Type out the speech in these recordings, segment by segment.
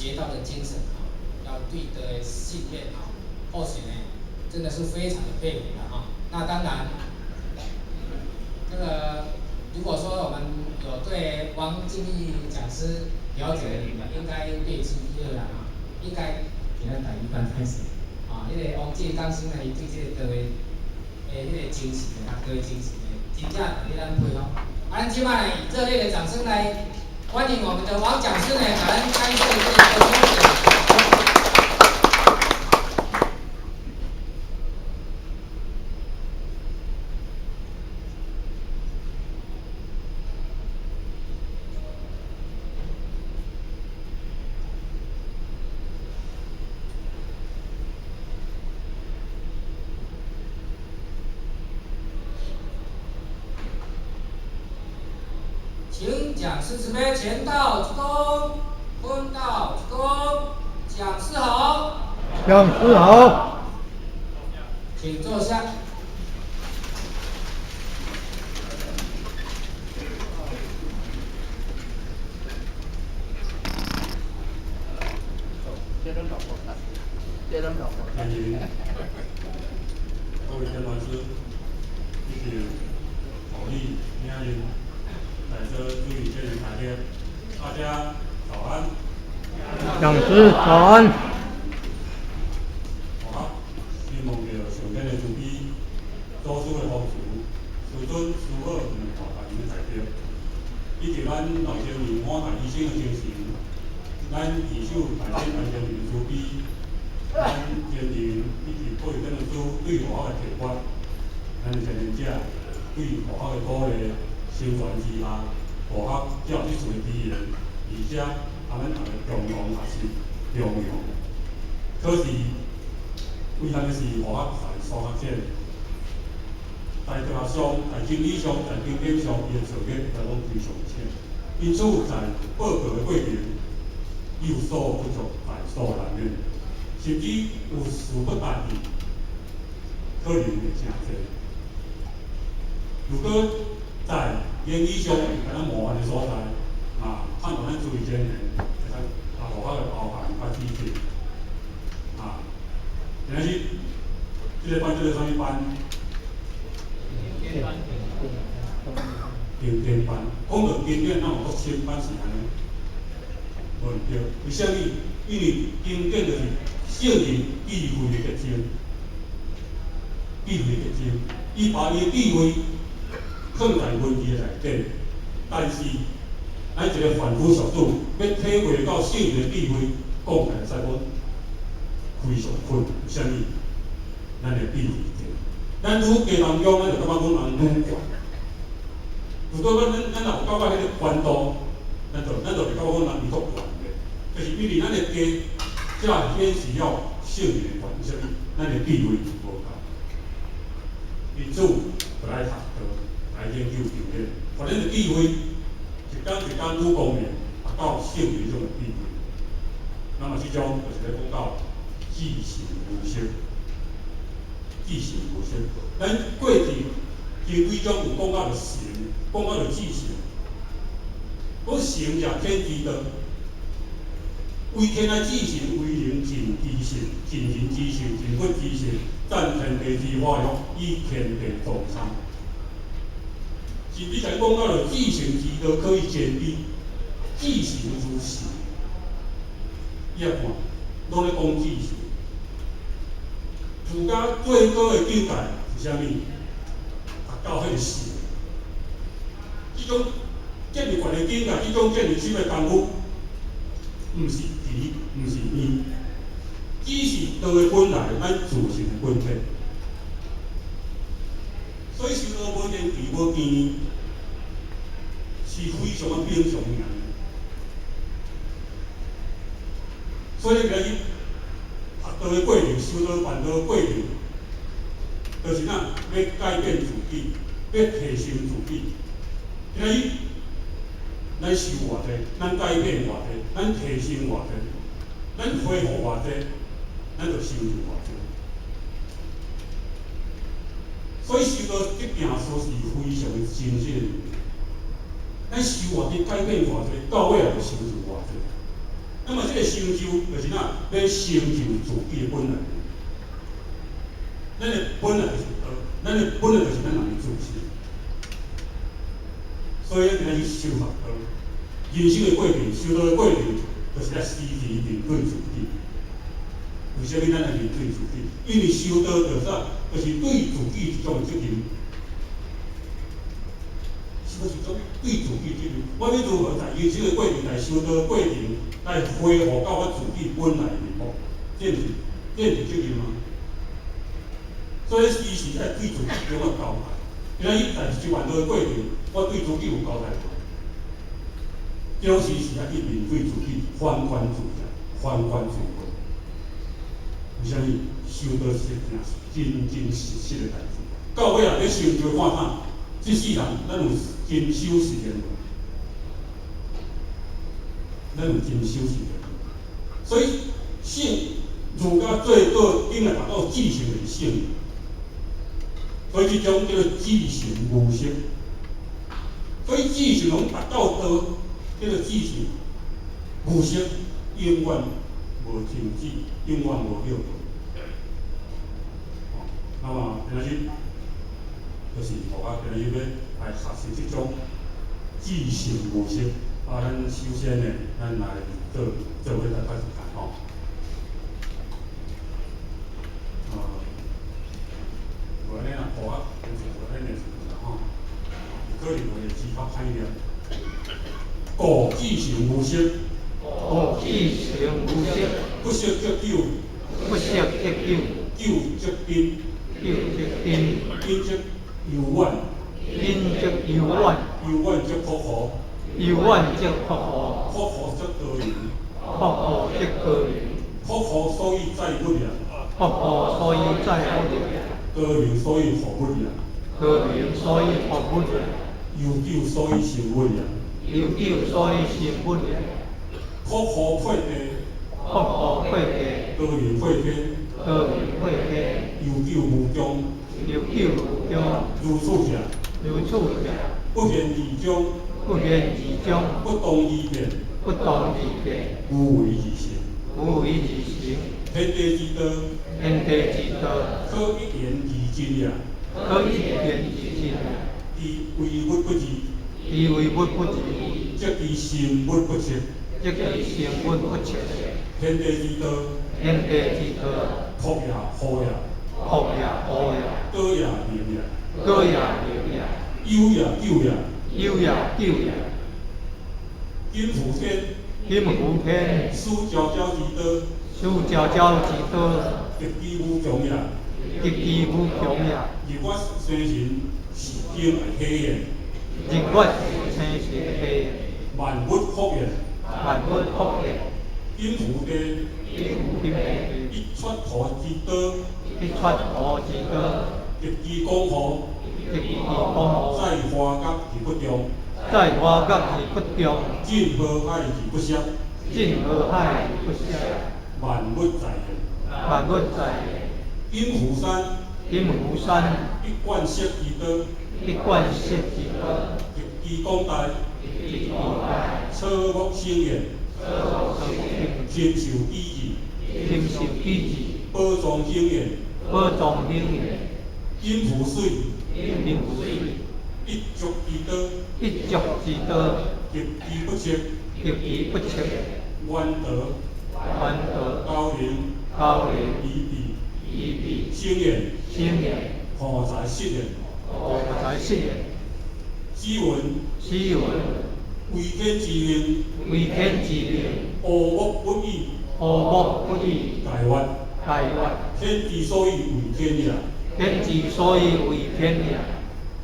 學道的精神哈，要對道的信念哈，或許呢，真的是非常的佩服的哈。那當然，這個如果說我們有對王敬義講師了解的，你們應該略知一二啦哈，應該給咱台語版開始啊，那個王敬義講師呢，伊對這個道的的彼個精神，學道的精神呢，真正值得咱佩服。啊，咱這擺呢，以熱烈的掌聲來歡迎我們的王講師呢，來開設這個抽獎。請講師慈悲，前道鞠躬，坤道鞠躬，講師好。講師好。請坐下。歡迎各位天團師以及保利領人來這助理這裡開業，大家早安。講師早安。好，希望著上天的慈悲，祖師的護持，師尊師母兩大大人的代表，以及咱老前面滿大醫生的精神，咱二手大天大前面的慈悲，咱前人以及各位天團師對佛學的提法，咱的前人者對佛學的鼓勵宣傳之下，佛學才有這次的機緣，而且啊，咱逐个共同學習弘揚。可是遺憾的是，佛學在初學者，在哲學上、在真理上、在經典上，伊的造詣來講非常淺。因此，在報告的過程有所不足，在所難免，甚至有詞不達意，可能會誠濟。如果在言語上有敢若冒犯的所在，啊，盼望咱注意這個，會使啊，佛學的包涵佮指正。啊，今仔日這個班叫做啥物班？經典班。講到經典，咱有國深班是按呢？無毋對。為啥物？因為經典就是聖人智慧的結晶，智慧的結晶，伊把伊的智慧放在文字的內底，但是咱一個凡夫俗子欲體會到聖人的智慧，講起來使講非常困難。為啥物？咱的智慧低，咱愈低當中，咱就感覺阮人愈懸。如果咱若有感覺彼個懸度，咱就會感覺阮人伊足懸的，就是因為咱的低，才顯示了聖人的懸。為啥物？咱的智慧無夠，因此就來學道，來研究經典，予咱的智慧一工一工愈光明，達到聖人種的智慧。那麼這種就是咧講到自性無色，自性無色。咱過去經典中有講到著神，講到著自性。講神者天之道，為天來自性，為人盡其性，盡人之性，盡佛之性，贊天地之化育，以天地同參。甚至在講到著自性之道可以見知，自性如神。你也看，攏咧講自性。儒家最高的境界是啥物？達到彼個神。這種建立懸的境界，這種建立深的功夫，毋是奇，毋是難，只是道的本來，咱自性的本體。所以修道無前提無見，是非常的平常爾。所以今日學道的過程，修道辦道的過程，就是咱欲改變自己，欲提升自己。今日咱修偌濟，咱改變偌濟，咱提升偌濟，咱恢復偌濟，咱就成就偌濟。所以修道這件事是非常的真實的。咱修偌濟，改變偌濟，到尾也就成就偌濟。那麼這個成就就是哪？欲成就自己的本來。咱的本來就是道，咱的本來就是咱人的自性。所以，咱今仔日修學道，人生的過程，修道的過程，就是愛時時面對自己。為啥物咱愛面對自己？因為修道就是啥？就是對自己一種責任。是不是種對自己責任？我欲如何在人生的過程，來修道的過程，來恢復到我自己本來的面目？這毋是責任嗎？所以時時愛對自己這種交代。今仔日在修完道的過程，我對自己有交代無？這種時時愛去面對自己，反觀自照，反觀自問。為啥物？修道是一件真真實實的代誌。到尾啊，欲成就看看，這世人咱有真修實練無？咱有真修實練無？所以聖儒家最高頂來達到至聖就是聖。所以這種叫做至誠無息。所以至聖攏達到道，叫做至誠無息，永遠無停止，永遠無歇困。那麼今仔日就是予我今仔日欲來學習這種至誠無息。啊，咱首先呢，咱來做做伙來拜一下吼。無按呢啦，予我先做按呢啦吼。可能會字較歹念。故至誠無息，故至誠無息，不息則久，不息則久，久則謹，久則謹，謹則悠遠，謹則悠遠，悠遠則朴素，悠遠則朴素，朴素則高明，朴素則高明，朴素所以載物也，朴素所以載物也，高明所以服物也，高明所以服物也，悠久所以成物也，悠久所以成物也。朴素配地，朴素配地，高明配天，高明配天，悠久無窮，悠久無窮，如此者，如此者，不言而終，不言而終，不動而變，不動而變，無為而成，無為而成。天地之道，天地之道，可一言而盡也，可一言而盡也。其為物不二，其為物不二，則其神物不測，則其神物不測。天地之道，天地之道，朴也厚也，朴也厚也，果也明也，果也明也，悠也久也，悠也久也。金福天，金福天，思昭昭之道，思昭昭之道，極其無窮也，極其無窮也。日月星辰是經而體現，日月星辰體現，萬物復現，萬物復現。金福地，金福地，一撮土之道，一撮土之道，極其廣厚，極其廣厚。載華甲而不重，載華甲而不重，進河海而不涉，進河海而不涉。萬物在現，萬物在現。金湖山，金湖山，一貫色之道，一貫色之道，極其廣大，極其廣大。草木生現，草木禽獸機智，禽獸機智，寶藏顯現，寶藏顯現。金湖水，金湖水，一濁之道，一濁之道，極其不測，極其不測。彎道，彎道，高靈，高靈，以彼，以彼，生現，生現，何在實現？何在實現？子云，子云，為天之命，為天之命，烏木不語，烏木不語，大曰，大曰，天之所以為天也，天之所以為天也，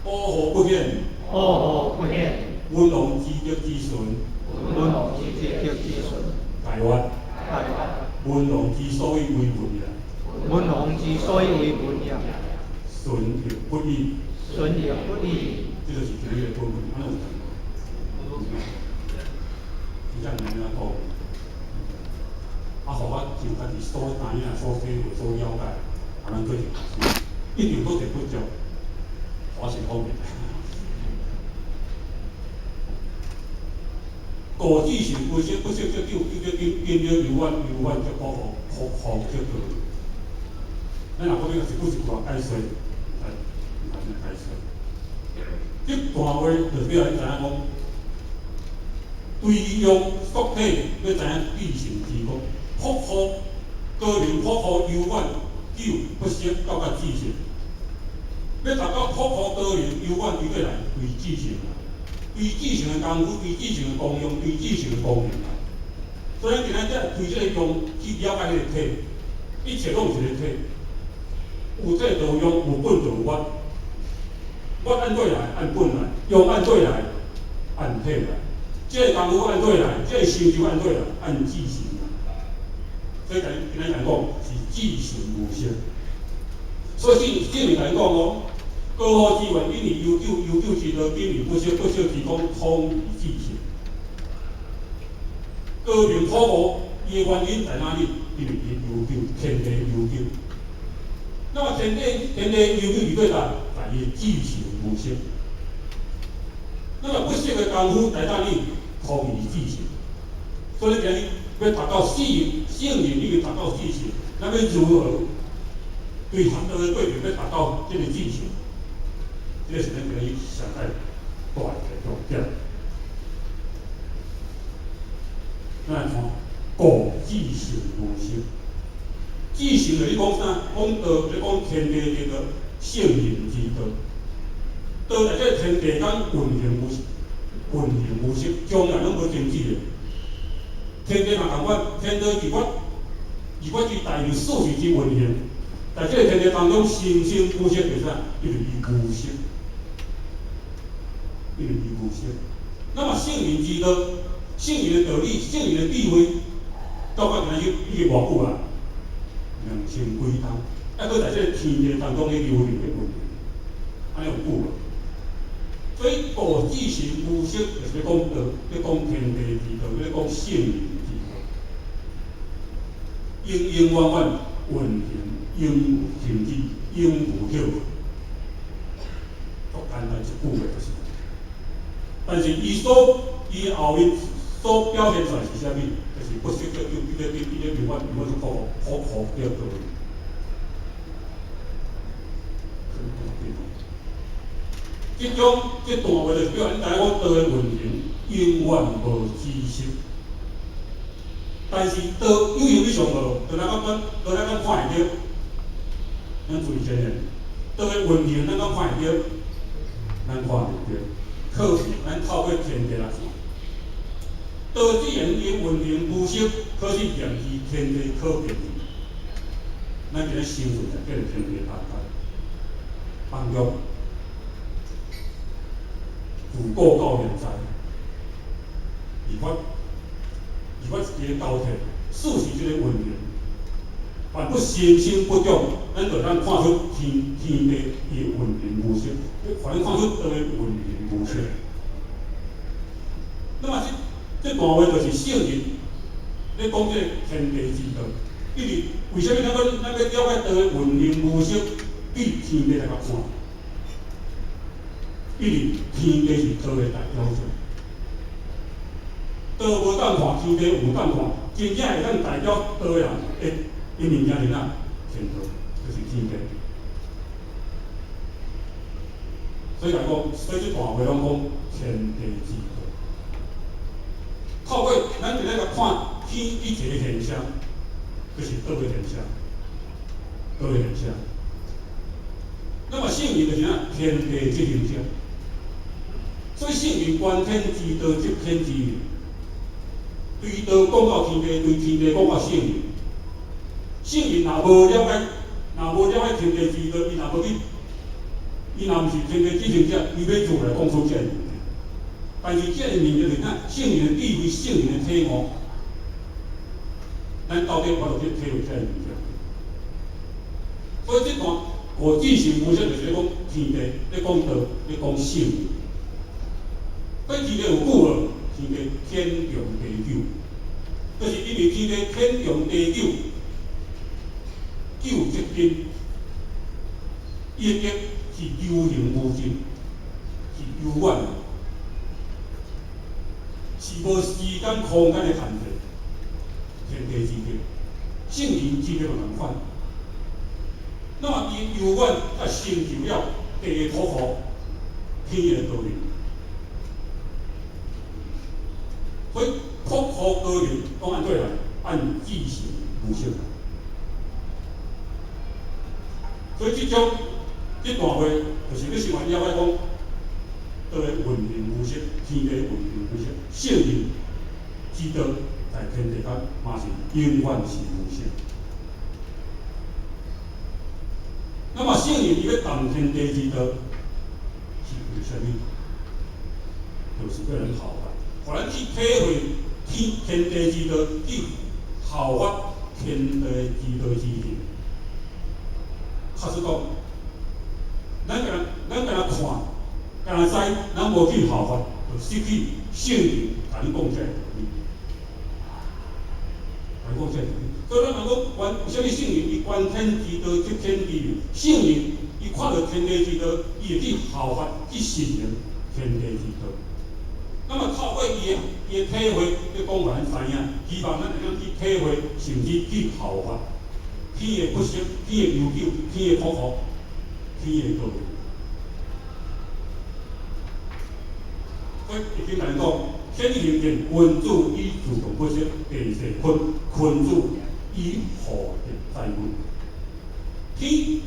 烏何不顯？烏何不顯？文王之德之順，文王之德之順，大曰，大曰，文王之所以為文也，文王之所以為文也，順亦不語，順亦不語。這就是今日的本文，按呢有講無？真正按呢講，啊，予我就家己所知影、所體會、所了解，啊，咱做一個學習，一定閣會不足，我是方便。故至誠無息，不息則久，久則謹，謹緊了悠遠，悠遠則苦苦，苦苦則高明。咱若閣欲一句一句話解說，毋知毋知按怎解說。這段話就是欲予恁知影講，對用國體欲知影至誠之講，朴素高明，朴素悠遠，久不息到甲至誠。欲達到朴素高明悠遠，對佗來？對至誠來，對至誠的功夫，對至誠的功用，對至誠的功能來。所以咱今仔才對這個用去了解彼個體，一切攏有一個體，有體就有用，有本就有法。法按怎來？按本來；用按怎來？按體來。這个功夫按怎來？這个成就按怎來？按至誠來。所以今仔日講是至誠無息。所以聖聖人共咱講哦，高何之源，因為悠久，悠久之道，緊而不息，不息之功，通於至誠。高明朴悟，伊的原因在哪裡？因為伊悠久，天地悠久。那麼天地悠久佇佗在？在伊的至誠無息。那麼不息的功夫在哪裡？通於至誠。所以今日欲達到聖聖人，你欲達到至誠，咱欲如何對學道的過程欲達到這个至誠？這个是咱今日上愛大的重點。咱來看，故至誠無息。至誠就是講啥？講道，就是講天地之道，聖人之道。道在這个天地間運行無息，運行無息，從來攏無停止的。天地嘛仝款，天道自我，自我之大日四時之運行，在這个天地當中，生生不息就是啥？因為伊無息，因為伊無息。那麼聖人之道，聖人的道理，聖人的智慧，到今日已經偌久啊？2000幾冬，啊，閣在這个天地當中咧流行咧運行，按呢有久無？所以故至誠無息，就是咧講道，咧講天地之道，咧講聖人之道，永永遠遠運行，永無停止，永無歇困。足簡單一句話就是。但是伊後面所表現出來是啥物？就是不息得久，一直一直永遠永遠都苦苦苦叫做。這種這段話就是叫咱知影講道的運行永遠無止息。但是道有形以上無，就咱講講，就咱講看會著。咱注意這個，道的運行咱講看會著，咱看袂著。可是咱透過天地來看，道自然伊運行無息，可是驗於天地可見。咱今日生存在這个天地當中，當中。自古到現在，而發一個交替，四時這個運行，凡不生生不長，咱就通看出天地伊運行無息，反正看出道的運行無息。那麼這段話就是聖人咧講這個天地之道，因為為啥物咱欲了解道的運行無息，對天地來共看？因為天地是道的代表性，道無當看，天地有當看，真正會當代表道的人，的物件是啥？天道，就是天地。所以來講，所以這段話攏講天地之道。透過咱佇咧共看天一個現象，就是道的現象，道的現象。那麼聖人就是啥？天地執行者。所以聖人觀天之道，執天之命。對道講到天地，對天地講到聖人。聖人若無了解，若無了解天地之道，伊若無去，伊若毋是天地執行者，伊欲如何來講出這个物件？但是這个物件就是啥？聖人的智慧，聖人的體悟，咱到底有法度去體會這个物件？所以這段故至誠無息就是咧講天地，咧講道，咧講聖人。所以天地有久無？天地天長地久，就是因為天地天長地久，久則根，伊的德是悠行無盡，是悠遠的，是無時間空間的限制。天地之德，圣人之德嘛仝款。那麼伊悠遠才成就了地的托付，天的道理。所以托付高人講按對來，按自性無色。所以這種這段話，就是你想完了，我講，道的運行無色，天地運行無色，聖人之道在天地間嘛是永遠是無色。那麼聖人伊欲動天地之道，是為啥物？就是欲咱效法，予咱去體會天地之道，去效法天地之道之行。確實講，咱干焦看，干焦知，咱無去效法，就失去聖人共你講這个道理。共你講這个道理。所以咱若講觀，啥物聖人？伊觀天之道，即天地人。聖人伊看著天地之道，伊會去效法，去實行天地之道。那麼透過伊的體會，去講予咱知影，希望咱會當去體會，甚至去效法。天的不息，天的悠久，天的朴素，天的道理。所以易經來講，天行健，君子以自強不息；地勢坤，君子以厚德載物。天行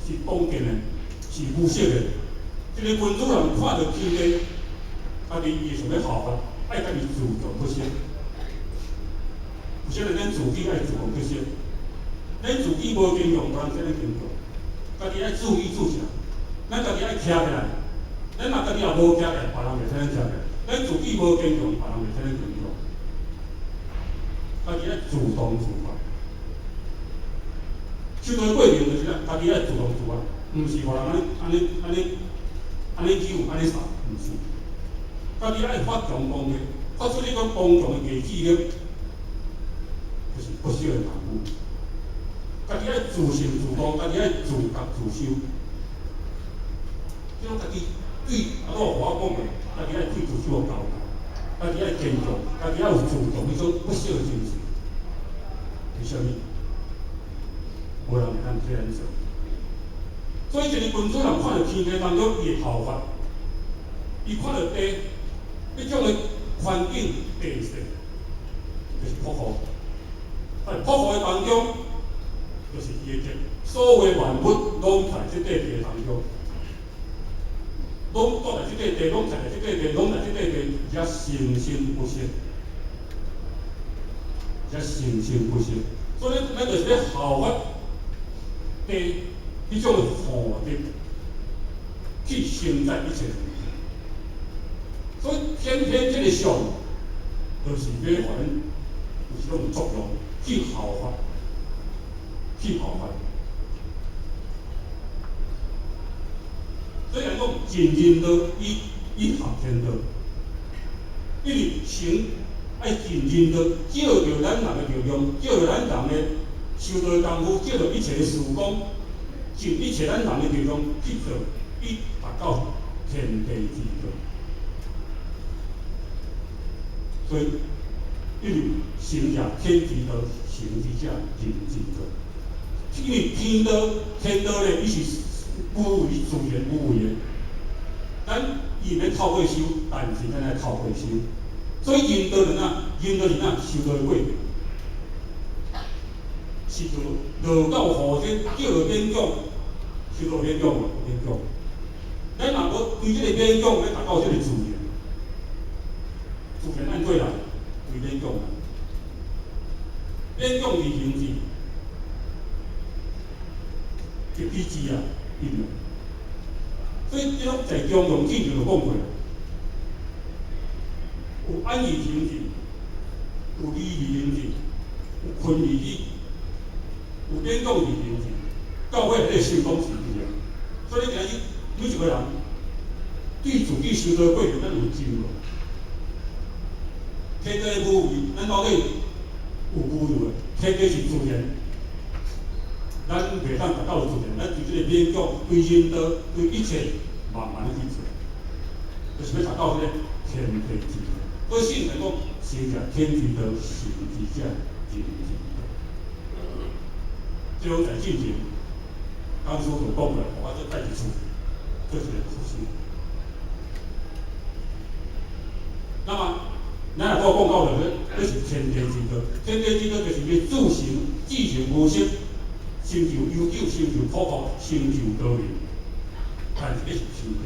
是剛健的，是無色的。這個君子人看著天地，家己伊會想欲效法，愛家己自強不息。有啥物咱自己愛自強不息？咱自己無堅強，無人替咱堅強。家己愛注意注啥？咱家己愛徛起來。咱若家己也無徛起來，別人袂替咱徛起來。咱自己無堅強，別人袂替咱堅強。家己愛自動自發。修道過程就是啥？家己愛自動自發，毋是予人按呢按呢按呢按呢扭按呢捒，毋是。家己愛發強光的，發出這種剛強的意志力。就是不息的功夫，家己愛自信自剛，家己愛自覺自修，這種家己對阿祖予我講的，家己愛對自己有交代，家己愛堅強，家己愛有主動彼種不息的精神。為啥物？無人會當替咱做。所以一個君子人看著天地當中，伊會效法，伊看著地，彼種的環境地勢，就是樸素。在樸素的當中，就是伊的德。所有萬物攏在這塊地當中，攏住在這塊地，攏在這塊地，攏在這塊地，而且生生不息，而且生生不息。所以，咱就是咧效法地彼種的厚德，去承載一切。所以，天天這個相，就是欲予咱有這種作用。去效法，去效法。所以人講盡人道以合天道，因為神愛盡人道，照著咱人的力量，照著咱人的修道的功夫，照著一切的時光，盡一切咱人的力量去做，以達到天地之道。所以，因為神者天之道，神之者人之道。因為天道，天道咧，伊是無為自然無為的。咱伊免透過修，但是咱愛透過修。所以人道是哪？人道是哪？修道的過程，是就落到雨天，叫做勉強，修道勉強無？勉強。咱若無對這個勉強，欲達到這個自然，自然按過來，為勉強。勉強而行之，就彼之啊，對無？所以這種在中庸之前就講過，有安易行之，有理而行之，有困而已，有勉強而行之，到尾彼個成功是伊啊。所以你今日每一個人對自己修道過程，咱有真無？天地無為，咱到底有無為？天地是自然，咱袂當達到自然，咱對這個勉強、對人道、對一切慢慢去做，就是欲達到這個天地之道。所以聖人講，成就天之道，行之者，人之道。这种在进前，当初就讲过来，我做代志处，做一个复兴。那么，咱若阁讲到落去，这是天地之道。天地之道就是伊自成、自成无色，成就悠久，成就普普，成就多元。但是这是修行。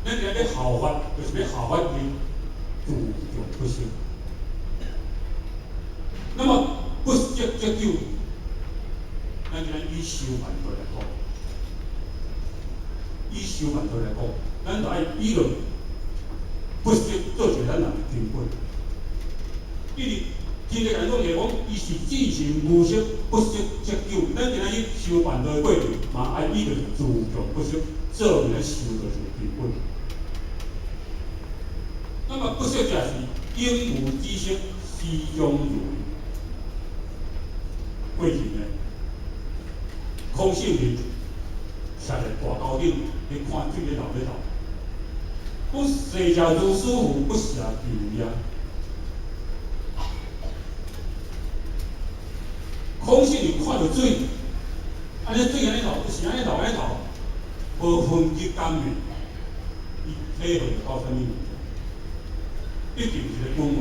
咱今日要效法，就是要效法伊自强不息。那么不息则久，咱今日以修办道来讲，以修办道来讲，咱就爱以落不息做一个咱人的根本。因为天地来讲，就讲伊是自成无息，不息则久。咱今日去修办道的过程，嘛爱以落自强不息做咱修道一个根本。那么不息者是永无止息，始终如一。过去呢，孔圣人徛在大高顶，咧看水咧流咧流。讲世者如斯夫，不舍求也。孔圣人看著水，按呢水按呢流，是按呢流按呢流，无分级感的，伊体会到啥物物件？毕竟是个本源。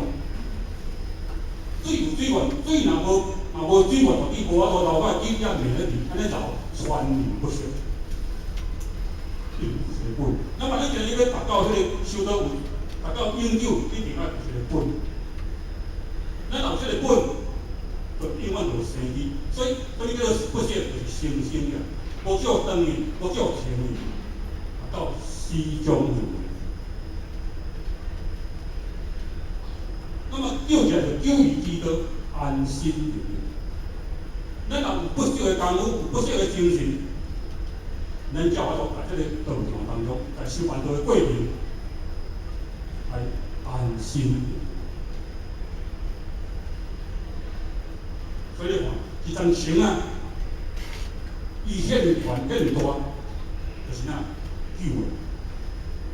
水有水源，水若无若无水源，伊无法度流到底也袂咧伫，按呢流，川流不息。伊有一个本。那么你今日欲达到彼个修道位，达到永久，一定爱有一个本。咱若有这个本，就永远就有生机。所以，所以叫做不息，就是生生啊，无叫断去，无叫停去，到始终如一。那么久者就久于之道，安心入灭。咱若有不息的功夫，有不息的精神，咱才有法度在这个道场当中，在修办道的过程，来安心入灭。所以你看，这层绳啊，伊现悬现大，就是哪久的，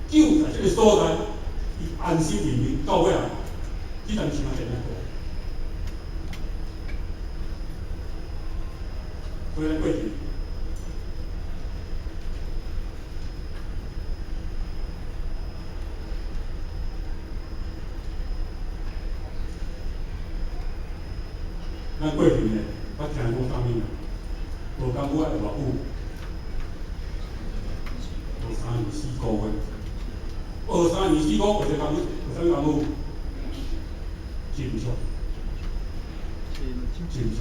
久在这个所在，伊安心入灭，到尾啊，这层绳啊变大。所以咱过去，咱过去呢，我听讲啥物啊？无工夫爱偌久？学3年4个月。学3年4个月，学啥工夫？学啥物工夫？真俗，真俗。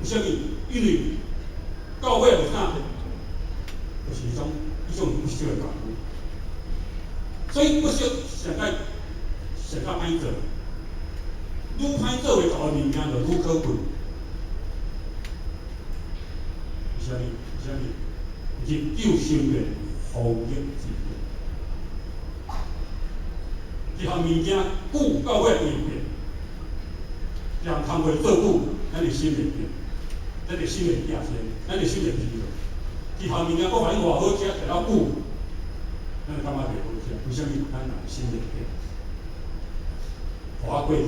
为啥物？因为到尾就啥？就是彼种不息的功夫。所以不息上盖上较歹做，愈歹做袂到的物件就愈可贵。为啥物？为啥物？日久生变，风日之变。这项物件久到尾会变，人工课做久，咱的心会变，咱的心会变迁，咱的心会疲劳。这项物件阁互你偌好食，食了久，咱就感觉袂好食。为啥物？咱人心会变。互我过去，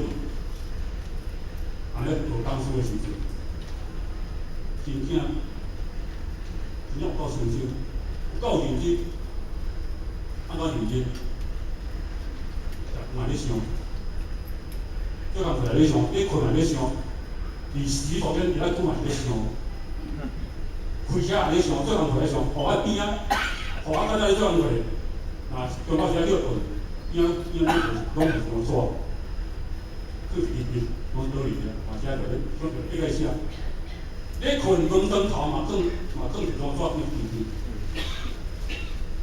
按呢学讲师的时阵，真正真正有够深深，有够认真，按怎认真？嘛咧想，做工课来咧想，咧困也咧想，伫时途间伫咧困嘛是咧想，开车也咧想，做工课咧想，予我边仔，予我较早咧做工课，若中昼时仔叫困，边仔边仔拢是拢是纸，去一日拢倒去啊，嘛是爱就咧，拢就一个写。咧困门床头嘛放嘛放一张纸放边边，予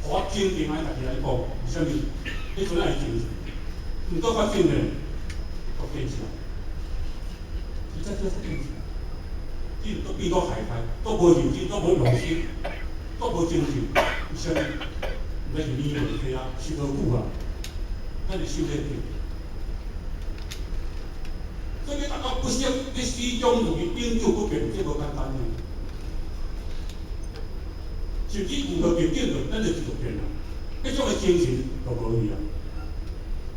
我肯定爱家己来讲，为啥物？彼阵爱精神。毋过发展呢，都变啥？实在就是变啥？变都变到害害，都无认真，都无用心，都无精进。为啥物？毋知是年问题啊，修无久啊，咱是修咧变。所以你大家不息，你始终如一，永久不变，这无简单呢。甚至遇到逆境，咱就继续变啊，彼种的精神就无去啊。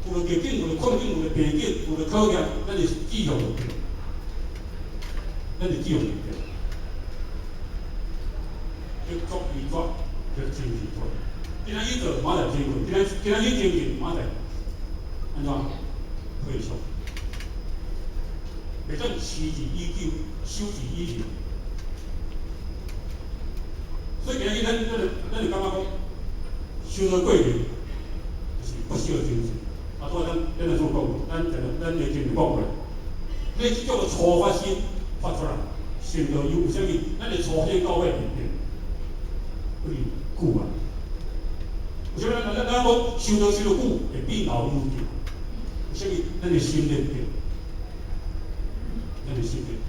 有著逆境，有著困境，有著病境，有著考验，咱的志向就變，咱的志向就變。欲作已決，欲進已退。今仔日做，明仔載停困；今仔日前進，明仔載按怎退縮？袂當持之以久，守之以恆。所以今仔日咱就感覺講，修道過程就是不息的精進。啊，拄仔咱就講過，咱的前就講過，你這叫做初發心發出來，成就有啥物？咱的初心到尾會變，會久啊。有啥物？咱講修道修得久，會變老有定。有啥物？咱的心咧變，咱的心咧變。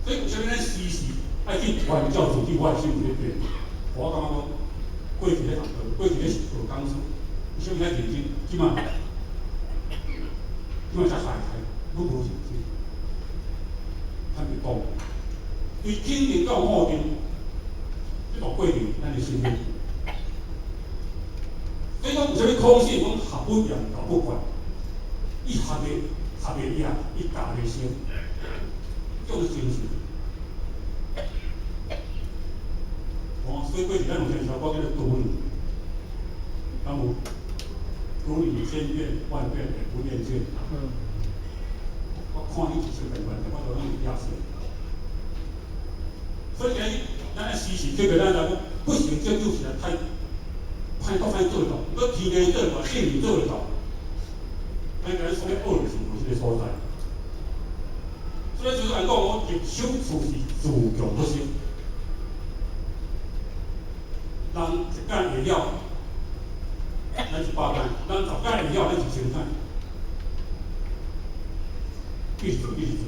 所以有啥物？咱時時愛去關照自己，我的心咧變。我感覺講，過去咧學，過去咧學講師，有啥物較認真？這擺才害害，攏無認真。坦白講，對天定到五定，這個過程，咱的心咧。所以講有啥物可信？講學不嚴，教不慣，伊學袂贏，伊教袂成，這種精神。哦，所以過去咱有聽首歌叫做《獨女》，敢有？獨女千遍萬遍也不厭倦。我看你一千遍萬遍，我都攏會厭死。所以今日咱時時刻刻咱來講，不成就實在太歹，閣歹做到，閣天地做會到，聖人做會到。咱今日所欲學的是無這個所在。所以就是按講，我入手處是自強不息。人一擺會曉，咱100擺；人10擺會曉，咱1000擺。一直做，一直做。